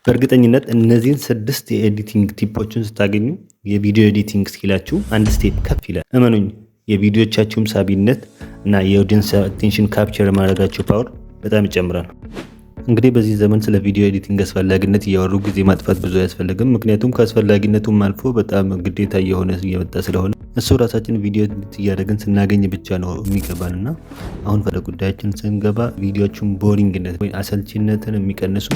በእርግጠኝነት እነዚህን ስድስት የ editing tip ኦችን ስታገኙ የቪዲዮ editing skill ኣችሁ አንድ step ከፍ ይላል። እመኑኝ፣ የቪዲዮቻችሁም ሳቢነት እና የ audience attention capture የማድረጋችሁ power በጣም ይጨምራል። እንግዲህ በዚህ ዘመን ስለ ቪዲዮ editing አስፈላጊነት እያወሩ ጊዜ ማጥፋት ብዙ አያስፈልግም። ምክንያቱም ከአስፈላጊነቱም አልፎ በጣም ግዴታ እየሆነ እየመጣ ስለሆነ እሱ ራሳችን ቪዲዮ edit እያደረግን ስናገኝ ብቻ ነው የሚገባን። እና አሁን ወደ ጉዳያችን ስንገባ ቪዲዮዎቹን boring ነት ወይም አሰልቺነትን የሚቀንሱ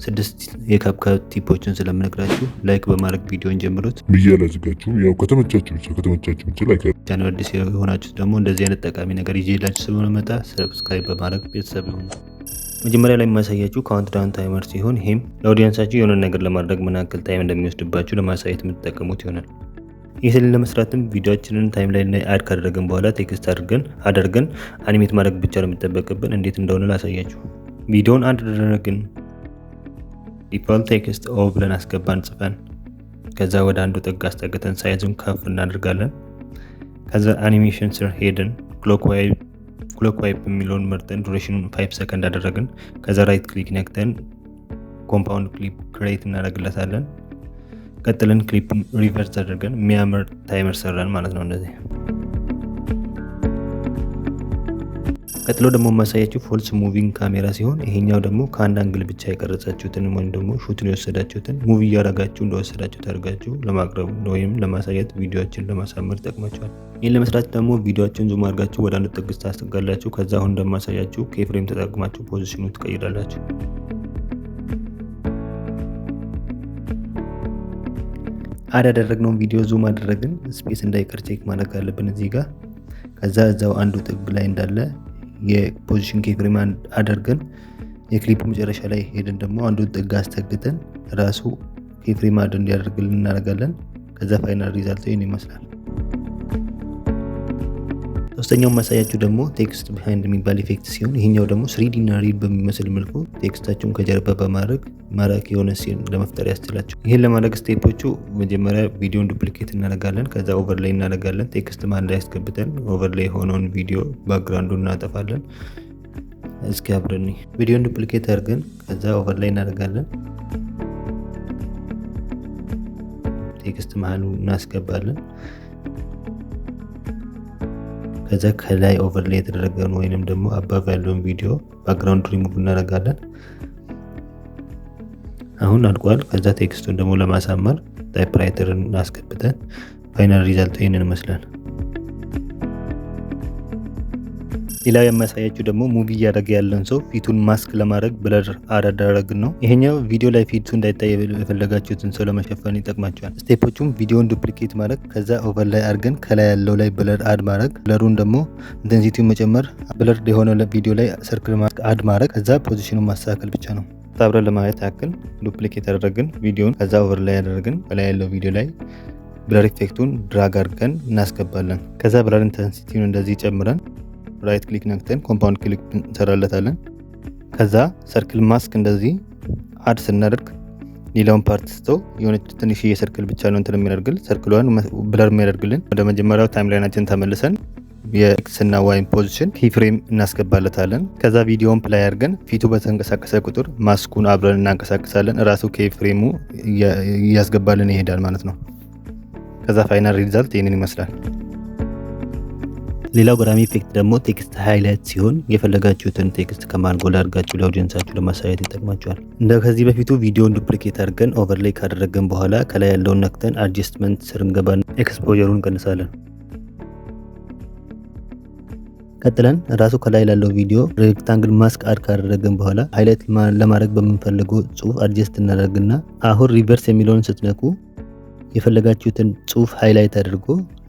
ስድስት የ CapCut tip ኦችን ስለምነግራችሁ like በማድረግ ቪዲዮን ጀምሩት። ብዬ አላዝጋችሁም። ያው ከተመቻችሁ ብቻ like። ቻናል አዲስ የሆናችሁት ደግሞ እንደዚህ አይነት ጠቃሚ ነገር ይዤላችሁ ስለምመጣ subscribe በማድረግ ቤተሰብ ይሁኑ። መጀመሪያ ላይ የማሳያችሁ countdown timer ሲሆን ይህም ለ audience ኣችሁ የሆነ ነገር ለማድረግ ምን ያክል time እንደሚወስድባችሁ ለማሳየት የምትጠቀሙት ይሆናል። ይህን ለመስራትም ቪዲዮአችንን timeline ላይ add ካደረግን በኋላ text አድርገን animate ማድረግ ብቻ ነው የሚጠበቅብን። እንዴት እንደሆነ ላሳያችሁ። ቪዲዮውን add አደረግን፣ default text ኦ ብለን አስገባን ጽፈን፣ ከዛ ወደ አንዱ ጥግ አስጠግተን size ኡን ከፍ እናደርጋለን። ከዛ አኒሜሽን ስር ሄደን clock wipe የሚለውን መርጠን duration ኑን 5 ሰከንድ አደረግን። ከዛ right click ነክተን compound clip create እናደርግለታለን። ቀጥለን clip ኡን reverse አድርገን የሚያምር timer ሰራን ማለት ነው እንደዚህ። ቀጥሎ ደግሞ የማሳያችሁ false moving camera ሲሆን ይሄኛው ደግሞ ከአንድ angle ብቻ የቀረጻችሁትን ወይም ደግሞ shot ን የወሰዳችሁትን move እያደረጋችሁ እንደወሰዳችሁ አድርጋችሁ ለማቅረብ ወይም ለማሳየት፣ ቪዲዮችን ለማሳመር ይጠቅማችኋል። ይህን ለመስራት ደግሞ ቪዲዮችን zoom አድርጋችሁ ወደ አንድ ጥግ ታስጠጋላችሁ። ከዛ አሁን እንደማሳያችሁ keyframe ተጠቅማችሁ position ኑ ትቀይራላችሁ። Add ያደረግነውን ቪዲዮ zoom አደረግን። Space እንዳይቀር check ማድረግ አለብን እዚህ ጋር። ከዛ እዛው አንዱ ጥግ ላይ እንዳለ የ position keyframe አድርገን የክሊፑ መጨረሻ ላይ ሄደን ደግሞ አንዱን ጥግ አስጠግተን ራሱ keyframe add እንዲያደርግልን እናደርጋለን። ከዛ final result ይህን ይመስላል። ሶስተኛው ማሳያችሁ ደግሞ text behind የሚባል effect ሲሆን ይሄኛው ደግሞ 3D እና real በሚመስል መልኩ text ኣችሁን ከጀርባ በማድረግ ማራኪ የሆነ scene ለመፍጠር ያስችላችሁ። ይህን ለማድረግ step ኦቹ መጀመሪያ ቪዲዮን duplicate እናደርጋለን። ከዛ overlay እናደርጋለን። Text መሀል ላይ አስገብተን overlay የሆነውን ቪዲዮ background ኡን እናጠፋለን። እስኪ አብረን ቪዲዮን duplicate አድርገን ከዛ overlay እናደርጋለን። Text መሀሉ እናስገባለን። ከዛ ከላይ overlay የተደረገውን ወይንም ደግሞ above ያለውን ቪዲዮ ባክግራውንድ ሪሙቭ እናደርጋለን። አሁን አልቋል። ከዛ text ኡን ደግሞ ለማሳመር typewriter ን አስገብተን final result ኡ ይህንን ይመስላል። ሌላው የማሳያችሁ ደግሞ move እያደረገ ያለን ሰው ፊቱን ማስክ ለማድረግ blur አደረግን ነው። ይሄኛው ቪዲዮ ላይ ፊቱ እንዳይታይ የፈለጋችሁትን ሰው ለመሸፈን ይጠቅማችኋል። Step ኦቹም ቪዲዮን duplicate ማድረግ፣ ከዛ overlay አድርገን ከላይ ያለው ላይ blur add ማድረግ፣ blur ኡን ደግሞ intensity ውን መጨመር፣ blur የሆነ ቪዲዮ ላይ circle mask add ማድረግ፣ ከዛ position ኑን ማስተካከል ብቻ ነው። አብረን ለማየት ያክል duplicate ያደረግን ቪዲዮን፣ ከዛ overlay ያደረግን፣ ከላይ ያለው ቪዲዮ ላይ blur effect ኡን drag አድርገን እናስገባለን። ከዛ blur intensity ውን እንደዚህ ጨምረን right click ነክተን compound clip እንሰራለታለን። ከዛ circle mask እንደዚህ add ስናደርግ ሌላውን part ስቶ የሆነች ትንሽዬ circle ብቻ ነው እንትን የሚያደርግልን፣ circle ሏን blur የሚያደርግልን። ወደ መጀመሪያው timeline ኣችን ተመልሰን የ X እና Y ን position keyframe እናስገባለታለን። ከዛ ቪዲዮን play አድርገን ፊቱ በተንቀሳቀሰ ቁጥር ማስኩን አብረን እናንቀሳቅሳለን። እራሱ keyframe ኡ እያስገባልን ይሄዳል ማለት ነው። ከዛ final result ይህንን ይመስላል። ሌላው ገራሚ effect ደግሞ text highlight ሲሆን የፈለጋችሁትን text ከመሃል ጎላ አድርጋችሁ ለ audience ኣችሁ ለማሳየት ይጠቅማችኋል። እንደ ከዚህ በፊቱ ቪዲዮን duplicate አድርገን overlay ካደረግን በኋላ ከላይ ያለውን ነክተን adjustment ስር እንገባና exposure ኡን እንቀንሳለን። ቀጥለን ራሱ ከላይ ላለው ቪዲዮ rectangle mask add ካደረግን በኋላ highlight ለማድረግ በምንፈልገው ጽሁፍ adjust እናደርግና አሁን reverse የሚለውን ስትነኩ የፈለጋችሁትን ጽሁፍ highlight አድርጎ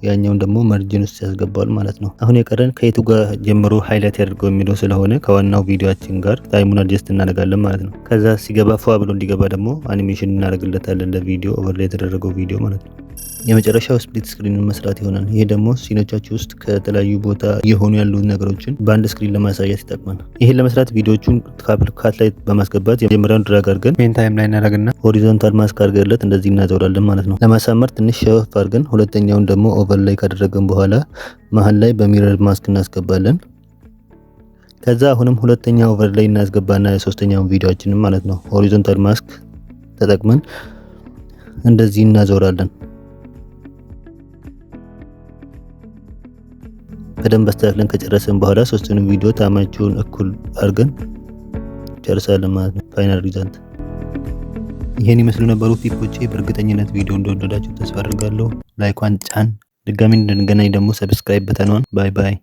ያኛውን ደግሞ margin ውስጥ ያስገባዋል ማለት ነው። አሁን የቀረን ከየቱ ጋር ጀምሮ highlight ያድርገው የሚለው ስለሆነ ከዋናው ቪዲዮአችን ጋር time ኡን adjust እናደርጋለን ማለት ነው። ከዛ ሲገባ ፏ ብሎ እንዲገባ ደግሞ አኒሜሽን እናደርግለታለን ለቪዲዮ overlay የተደረገው ቪዲዮ ማለት ነው። የመጨረሻው split screen መስራት ይሆናል። ይሄ ደግሞ scene ኦቻችሁ ውስጥ ከተለያዩ ቦታ እየሆኑ ያሉ ነገሮችን በአንድ screen ለማሳየት ይጠቅማል። ይህን ለመስራት ቪዲዮቹን CapCut ላይ በማስገባት የመጀመሪያውን drag አድርገን main timeline እናደርግና horizontal mask አድርገንለት እንደዚህ እናዞራለን ማለት ነው። ለማሳመር ትንሽ ሸፈፍ አድርገን ሁለተኛውን ደግሞ overlay ካደረግን በኋላ መሀል ላይ በ mirror mask እናስገባለን። ከዛ አሁንም ሁለተኛ overlay እናስገባና የሶስተኛውን ቪዲዮአችንን ማለት ነው horizontal mask ተጠቅመን እንደዚህ እናዞራለን። በደንብ አስተካክለን ከጨረስን በኋላ ሶስቱንም ቪዲዮ time ኣቸውን እኩል አድርገን ጨርሳለን ማለት ነው። Final result ይሄን ይመስሉ ነበሩ tip ኦቼ። በእርግጠኝነት ቪዲዮ እንደወደዳችሁ ተስፋ አድርጋለሁ። Like ኳን ጫን። ድጋሚ እንድንገናኝ ደግሞ subscribe button ኗን። Bye bye።